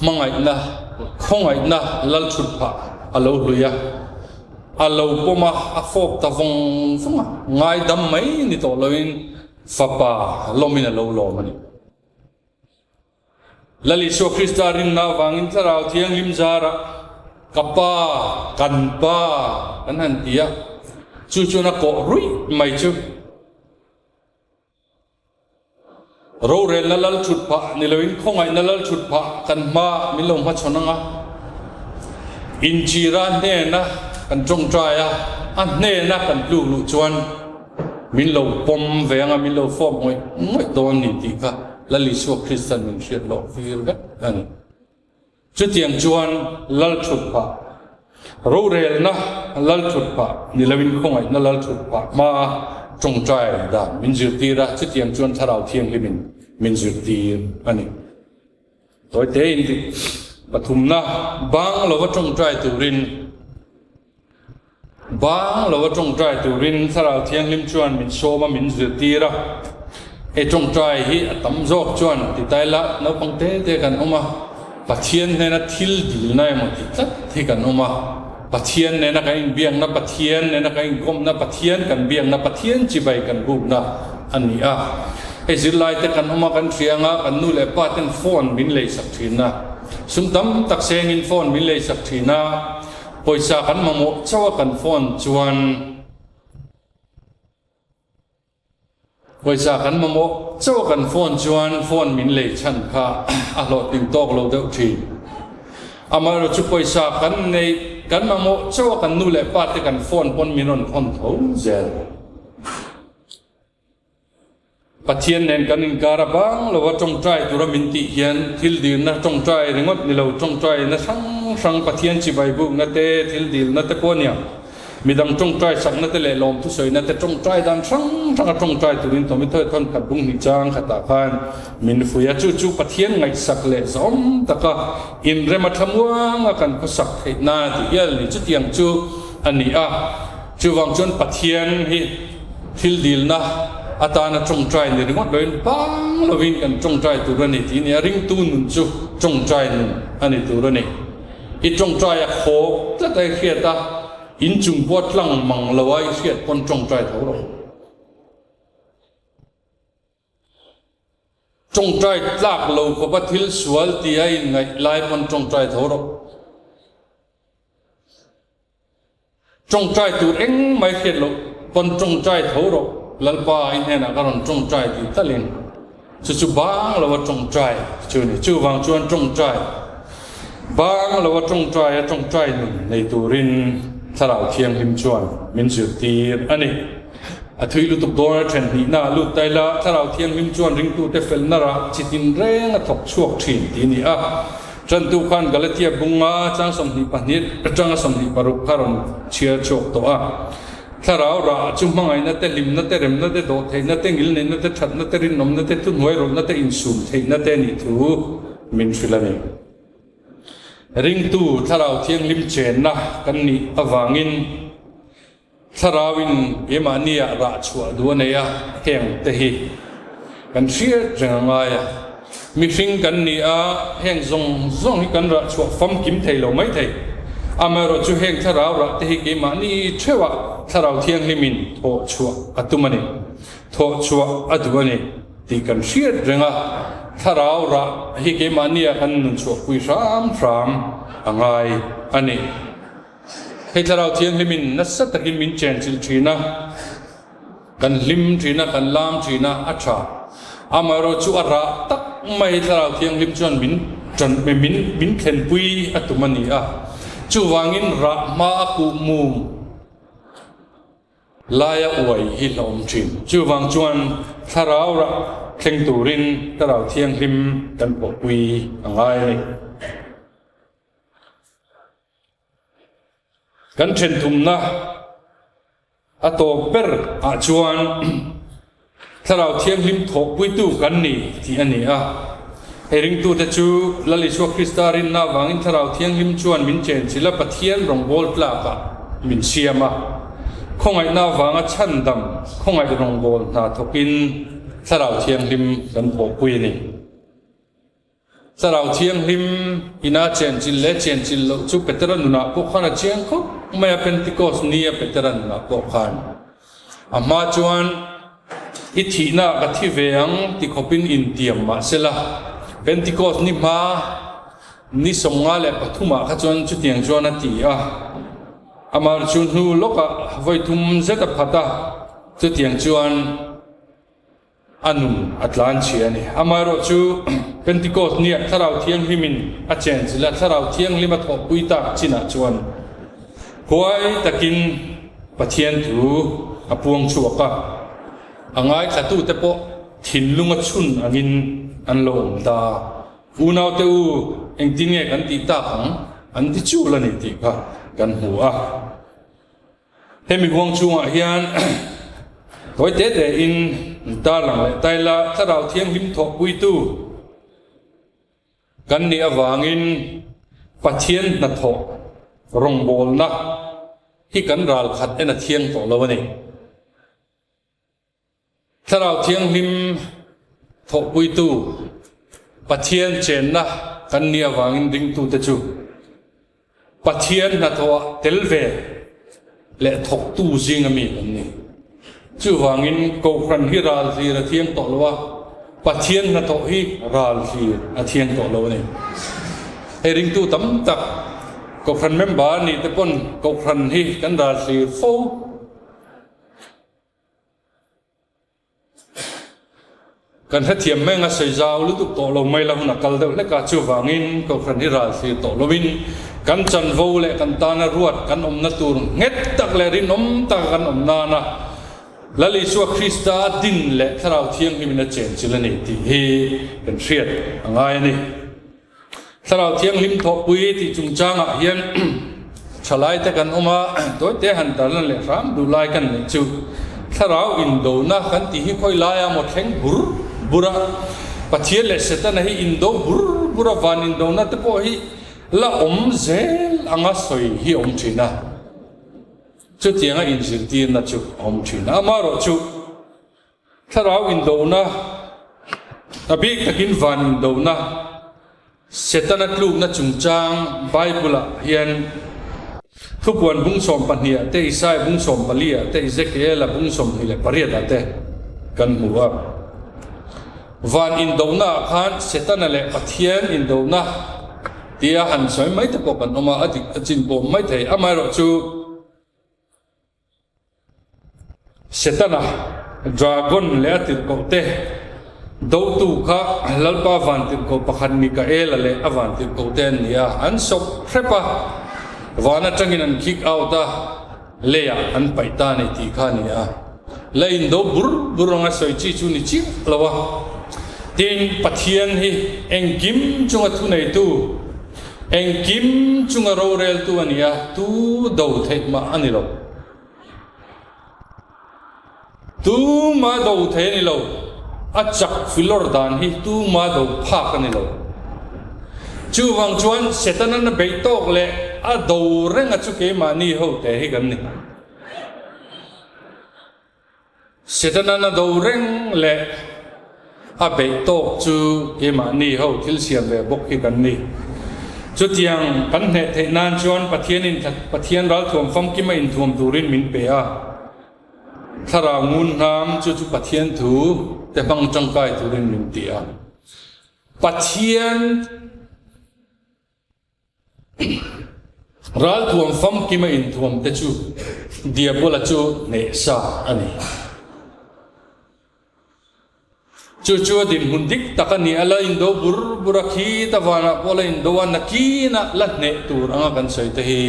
Hmangaihna, khawngaihna lal thut phah a lo hlui a, a lo pawm a, a fawp ta vawng vawng a, ngaidam mai ni tawh loin fapa lawmin a lo lawm a ni. Lal Isua Krista rinna avangin Thlarau Thianghlim zarah ka pa, kan pa kan han ti a, chu chuan a kawh ruih mai chu. Rorelna lal thut phah ni loin khawngaihna lal thut phah kan hma min lo hmachhawn ang a, inchira hnena kan tawngtai a, a hnena kan tluk luh chuan min lo pawm ve ang a, min lo fawp ngawih ngawih dawn ni tih kha Lal Isua Kristan min hriat loh vir vek a ni. Chutiang chuan lal thut phah, rorelna lal thut phah ni loin khawngaihna lal thut phah hmaa tawngtai dan min zirtir a, chutiang chuan Thlarau Thianghlimin min zirtir a ni. Tawite in pathumna bang lova tawngtai turin Bang lova tawngtai turin Thlarau Thianghlim chuan min sawm a, min zirtir a. Hei tawngtai hi a tam zawk chuan ti ta ila naupang te te kan awm a, Pathian hnena thil dilna emaw ti tlat hi kan awm a. Pathian nena kan inbiakna, Pathian nena kan inkawmna, Pathian kan biakna, Pathian chibai kan bukna a ni a. Hei zirlai te kan awm a, kan hria anga kan nu leh pa ten phone min leisak thin a, sum tam tak sengin phone min leisak thin a, Pawisa kan mamawh chauh a kan phone chuan Pawisa kan mamawh chauh a kan phone chuan phone min lei chhan kha a hlawhtling tawk lo deuh thin. Amaherawh chu pawisa kan neih kan mamawh chauh a kan nu leh pa te kan phone pawn min rawn thawn tho zel. Pathian nen kan inkar a bang lova tawngtai tura min tih hian thil dilna tawngtai ringawt ni lo, tawngtaina hrang hrang Pathian chibai bukna te, thil dilna te pawh a nia. Midang tawngtai sakna te leh lawmthu sawina te tawngtai dan hrang hranga tawngtai turin Tomithoe thawn khat bung hnih chang khatah khan min fuih a, chu chu Pathian ngaihsak leh zawm taka inrem a thlamuanga kan khawsak theih nan a ti hial a ni. Chutiang chu a ni a, chuvang chuan Pathian hi. Thil dilna atana tawngtai ni ringawt loin bang lovin kan tawngtai tur a ni tih nia, ringtu nun chu tawngtai nun a ni tur a ni. I tawngtai a khawk tlat a i hriat a, inchung pawh a tlang mang lo a i hriat pawn tawngtai tho rawh. Tawngtai tlak lo khawpa thil sual ti a inngaih lai pawn tawngtai tho rawh. Tawngtai tur engmah i hriat loh pawn tawngtai tho rawh, Lalpa i hnenah ka rawn tawngtai tih talin chu chu bang lo a tawngtai chu a ni. Chuvang chuan tawngtai bang lo a tawngtai a tawngtai nun nei turin Thlarau Thianghlim chuan min zirtir a ni. A thui lutuk dawn a then hnihna a lut tai la, Thlarau Thianghlim chuan ringtute felna rah chi tinreng a thawk chhuak thin tih a ni a. Tantu khan Galatia bunga chang 22 atanga 26 kha rawn chhiar chhuak tawh a. Thlarau rah chu hmangaihna te, hlimna te, remna te, dawhtheihna te, ngilneihna te, thatna te, rinawmna te, thuhnuairawlhna te, insum theihna te nih thu min hrilh a ni. Ringtu Thlarau Thianghlim chenna kan nih avangin Thlarauin keimahnia rah chhuah duh a nei a, heng te hi kan hriat reng a ngai a. Mihring kan ni a, heng zawng zawng hi kan rah chhuah famkim thei lo mai thei. Amaherawh chu heng thlarau rah te hi keimahni theuhah Thlarau Thianghlimin thawh chhuah a tum a ni, thawh chhuah a duh a ni tih kan hriat reng a. Thlarau rah hi keimahnia kan nun chhuahpui hram hram a ngai a ni. Hei Thlarau Thianghlimin nasa takin min chenchilh thin a, kan hlim thin a, kan lam thin a, a tha. Amaherawh chu a rah tak mai Thlarau Thianghlim chuan min tan min min thlenpui a tum a ni a, chuvangin rah hma a kuh mum laia uai hi hlawm thin. Chuvang chuan Thlarau rah thleng turin Thlarau Thianghlim kan pawhpui a ngai a ni. Kan thenthumna a tawp ber ah chuan Thlarau Thianghlim thawhpuitu kan ni tih a ni a. Hei ringtute chu Lal Isua Krista rinna avangin Thlarau Thianghlim chuan min chenchilh a, Pathian rawngbâwl tlakah min siam a. Khawngaihna avanga chhandam khawngaih rawngbâwl hna thawkin Thlarau Thianghlim kan thawhpui a ni. Thlarau Thianghlim ina chenchilh leh chenchilh loh chu Petera nunah pawh khan a chiang khawp mai a, Pentecost nia Petera nunah pawh khan a hma chuan i thihna ah ka thi ve ang ti khawpin intiam mah sela, Pentecost ni hma ni 53 ah kha chuan chutiang chuan a ti a, amah chu hnu lawkah vawi thum zet a phat a, chutiang chuan. A nun a tlan chhia a ni. Amaherawh chu Pentecost niah Thlarau Thianghlimin a chen zil a, Thlarau Thianghlim a thawhpui tak chinah chuan huai takin Pathian thu a puang chhuak a, a ngaithlatute pawh thinlung a chhun angin an lo awm ta. Unaute u, engtin nge kan tih tak ang? An ti chul a ni tih kha kan hmu a. Hemi huang chhungah hian tawi te te in tarlang leh taila Thlarau Thianghlim thawhpuitu kan nih avangin Pathian hnathawh rawngbawlna hi kan ralkhat en a thiang tawh lo a ni. Thlarau Thianghlim thawhpuitu Pathian chenna kan nih avangin ringtute chu Pathian hnathawhah tel ve leh thawktu zinga mi kan ni. Chuvangin Kohhran hi ral hlir a thiang tawh lo a, Pathian hnathawh hi ral hlir a thiang tawh lo a ni. Hei ringtu tam tak Kohhran member nih te pawn Kohhran hi kan ral hlir fo. Kan hrethiam meng a sawi zau lutuk tawh lo mai la hun a kal deuh hlek a, chuvangin Kohhran hi ral thlir tawh lovin kan chanvo leh kan tana ruat kan awmna tur nghet tak leh rinawm taka kan awm nana Lal Isua Krista din leh Thlarau Thianghlimin a chenchilh a ni tih hi kan hriat a ngai a ni. Thlarau Thianghlim thawhpui tih chungchangah hian thalaite kan awm a, tawite han tarlan leh hram duh lai kan neih chu Thlarau indona kan tih hi khawi laia maw thleng bur bur a, Pathian leh Setana hi indo bur bur a, van indona te pawh hi la awm zel anga sawi hi a awm thin a, chutianga inzirtirna chu a awm thin a, amaherawhchu Thlarau indona, a bik takin van indona, Setana tlukna chungchang Bible-ah hian Thupuan bung 12 ah te, Isaiah bung 14 ah te, Ezekiel-a bung 28 ah te kan hmu a. Van indona ah khan Setana leh Pathian indona tia han sawi mai te pawh kan awm a, a dik a chin pawh mai thei. Amaherawhchu. Setana, dragon leh a tirhkoh te dotu kha Lalpa vantirhkoh pakhat Mikaela leh a vantirhkoh te an ni a, an sawp hrep a, van atangin an kick out a, leiah an paih ta a ni tih kha a ni a. La indo bur bur anga sawi chi chu ni chiah lo a. Tin, Pathian hi engkim chunga thuneitu, Engkim chunga roreltu a ni a, tu do theih mah a ni lo. Tuma do thei a ni lo, a chak filawr dan hi tuma do phak a ni lo. Chuvang chuan Setana'n a beih tawk leh a do renga chu keimahni hote hi kan ni. Setana'n a do reng leh a beih tawk chu keimahni ho thil siam ve bawk hi kan ni. Chutiang kan hneh theih nan chuan Pathianin Pathian ralthuam famkim a inthuam turin min pe a. Thlarau ngun hnam chu chu Pathian thu te hmang tangkai turin min ti a. Pathian. Ralthuam famkima inthuam te chu Diabola chu hnehsa a ni. Chu chu a dinhmun dik tak a ni. A la indo bur bur a, khita vanah pawh la indo a, nakinah la hneh tur anga kan sawi te hi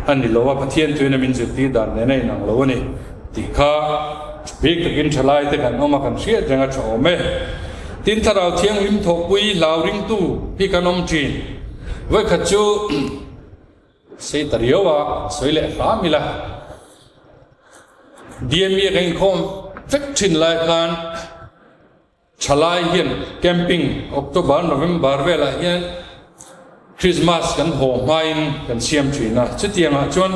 a ni lo a, Pathian tuina min zirtir dan nen a inang lo a ni tih kha bik takin thalai te kan awm a, kan hriat reng a tha awm e. Tin, Thlarau Thianghlim thawhpui hlau ringtu hi kan awm thin. Vawikhat chu sei ta riau a, sawi leh hram ila. DME a kan inkhawm vek thin lai khan thalai hian camping October, November velah hian Christmas kan haw hmain kan siam thin a. Chutiangah chuan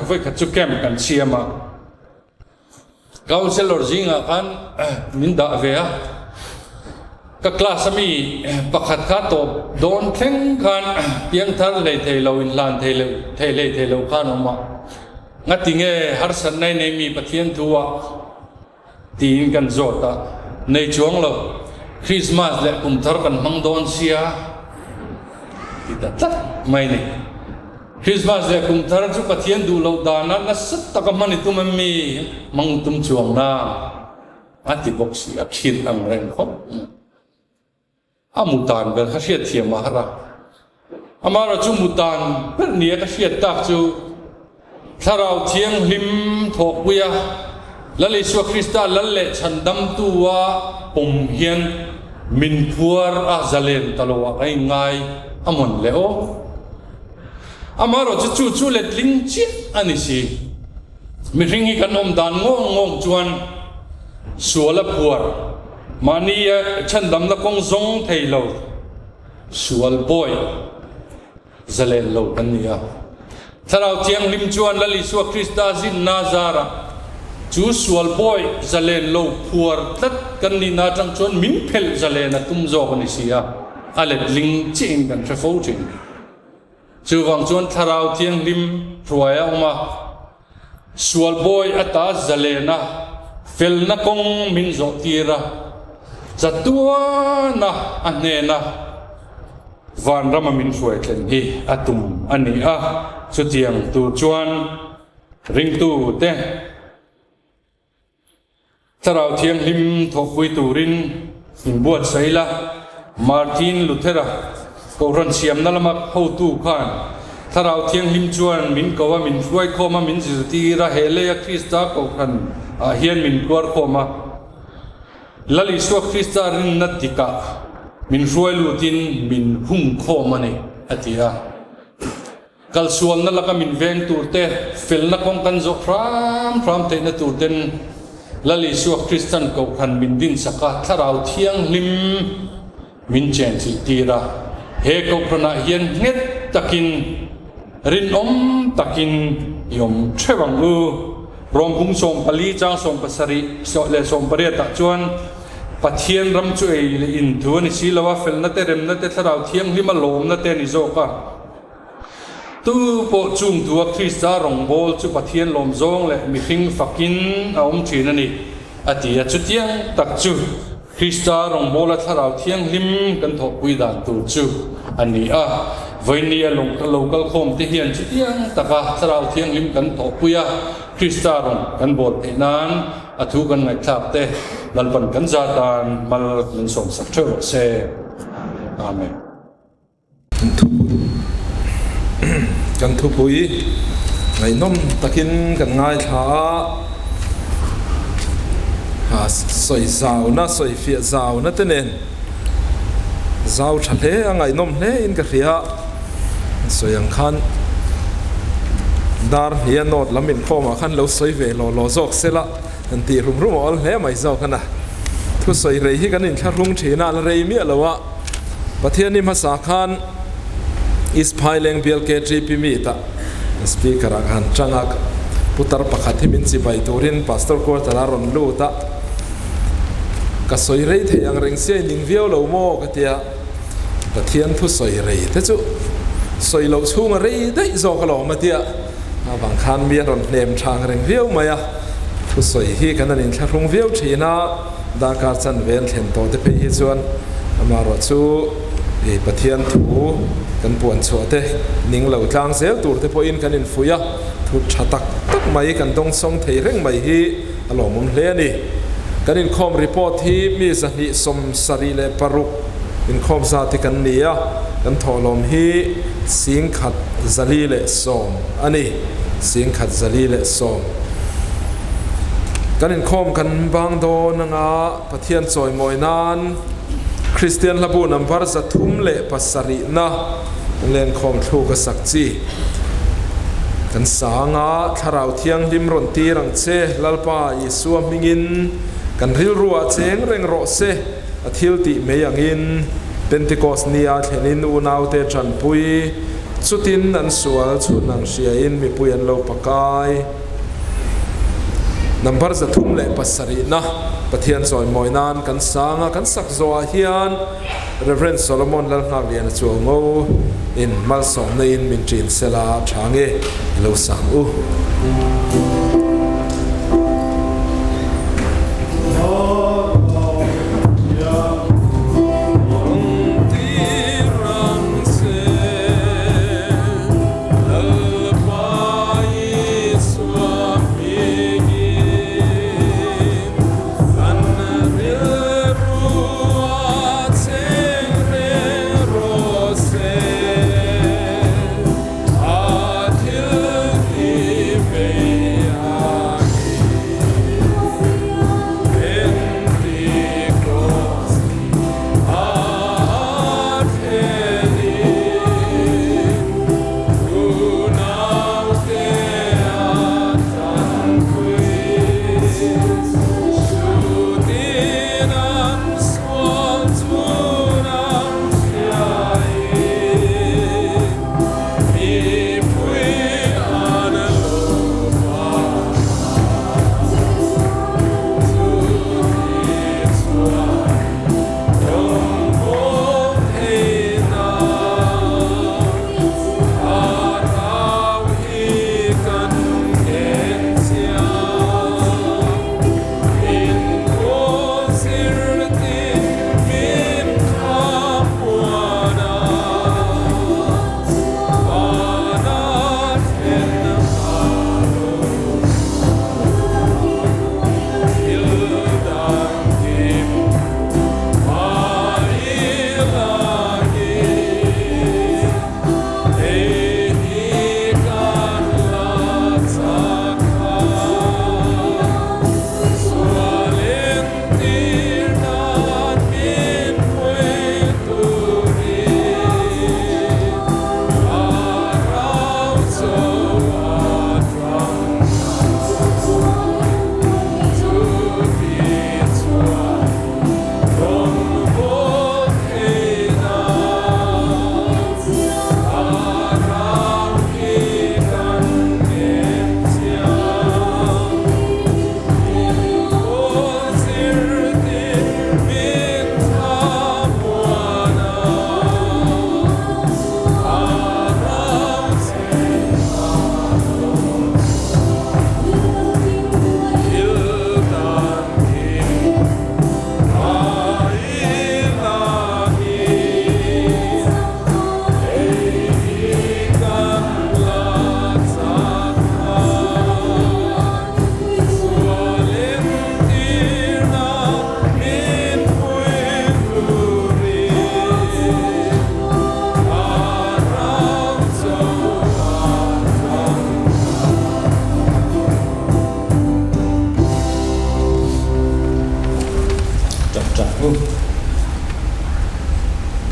vawikhat chu camp kan siam a. Councillor zingah khan min dah ve a, ka class a mi pakhat kha tawp dawn thleng khan piangthar hlei thei lo inhlan thei lo thei hlei thei lo khan awm a, ngati nge harsatna i nei mi Pathian thu ah tiin kan zawt a, nei chuang lo Christmas leh kum thar kan hmang dawn sia ti ta tlat mai ni. Christmas leh kum thar chu Pathian duh loh dana nasa taka hman i tum em mi? Hmang tum chuang na a ti bawk si, a khirh ang reng khawp mai. A mutan ber kha hriat thiam a har a, amaherawh chu mutan ber nia ka hriat tak chu Thlarau Thianghlim thawkpuia Lal Isua Krista Lal leh Chhandamtua pawm hian min phuar a zalen ta lo ah ka inngai a mawn le aw. Amaherawhchu chu chu letling chiah a ni si. Mihring hi kan awm dan ngawng ngawng chuan sual a phuar, mahni a chhandamna kawng zawng thei lo, sual bawi zalen lo kan ni a. Thlarau Thianghlim chuan Lal Isua Krista zinna zarah chu sual bawi zalen lo phuar tlat kan nihna atang chuan min phelh zalen a tum zawk a ni si a, a letling chiahin kan hre fo thin. Chuvang chuan Thlarau Thianghlim hruai a awm a, sual bawi ata zalen a, felna kawng min zawh tir a, chatuana a hnena vanrama min hruai thlen hi a tum a ni a. Chutiang tur chuan ringtute Thlarau Thianghlim thawhpui turin inbuatsaih la, Martin Luthera Kohhran siamna lama hotu khan Thlarau Thianghlim chuan min ko a, min hruaikhawm a, min zirtir a, he leia Krista Kohhran ah hian min kuarkhawm a, Lal Isua Krista rinna dikah min hruai lutin min hungkhawm a ni, a ti a. Kalsualna laka min veng tur te, felna kawng kan zawh hram hram theihna tur ten Lal Isua Kristan Kohhran min dinsak a, Thlarau Thianghlim min chenchilh tir a. He Kohhranah hian nghet takin, rinawm takin i awm theuh ang u. Rawm bung 14 chang 17 leh 18 ah chuan. Pathian ram chu ei leh in thu a ni si lo a, felna te, remna te, Thlarau Thianghlima lawmna te a ni zawk a. Tu pawh chung tua Krista rawngbâwl chu Pathian lawm zawng leh mihring fakin a awm ṭhîn a ni, a ti a. Chutiang tak chu Krista rawngbâwla Thlarau Thianghlim kan thawhpui dan tûr chu a ni a. Vawinia lo kal khâwmte hian chutiang taka Thlarau Thianghlim kan thawhpui a, Krista rawn kan bâwl theih nân a thu kan ngaihthlâk te Lalpan kan za tân mal min sawmsak ṭheuh rawh se. Amen. Kan thupui ngaihnawm takin kan ngaithla a, sawi zauna, sawi fiah zauna te nen zau tha hle a, ngaihnawm hle in ka hria. Sawi ang khan dar hnia note lam inkhawmah khan lo sawi ve law law zawk sela an tih rum rum a awl hle mai zawk a na. Thusawi rei hi kan inthlahrung thin a, la rei miah lo a. Pathianni hmasa khan East Phaileng bial KTP meet ah Speaker ah khan tang a, putar pakhat hi min chibai turin Pastor quarter ah rawn lut a, ka sawi rei thei ang reng sia i ning viau lo maw ka tia, Pathian thu sawi rei te chu sawi loh chhunga rei daih zawk alawm a tia, avang khan mi a rawn hnem thang reng viau mai a, thusawi hi kan han inthlahrung viau thin a. Darkar chanve an thlen tawh te phei hi chuan amaherawh chu i Pathian thu kan puan chhuah te ning lo tlang zel tur te pawhin kan infuih a, thu tha tak tak mai kan dawngsawng thei reng mai hi a lawmawm hle a ni. Kan inkhawm report hi mi 276 inkhawm zat hi kan ni a, kan thawhlawm hi 1,410 a ni, 1,410. Kan inkhawm kan bang dawn anga Pathian chawimawi nan Kristian hlabu number 307 na lenkhawm thluk a sak chi. Kan sang a, Thlarau Thianghlim rawn tir ang che, Lalpa Isua hmingin kan rilruah cheng reng rawh se, a thil tih mai angin Pentecost nia thlenin unaute tanpui chutin an sual chhun ang hriain mipui an lo pakai. Number 307 na Pathian chawimawi nan kan sang a, kan sak zawhah hian Rev. Solomon Lalnghakliana Chuango in malsawmna in min ṭin sela tha nge i lo sang u.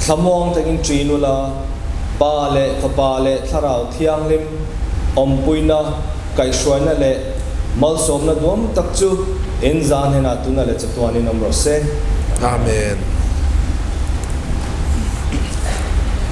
Thlamuang takin ṭin ula, Pa leh Fapa leh Thlarau Thianghlim awmpuina, kaihhruaina leh malsawmna duam tak chu in zan henah tuna leh chatuanin awm rawh se. Amen.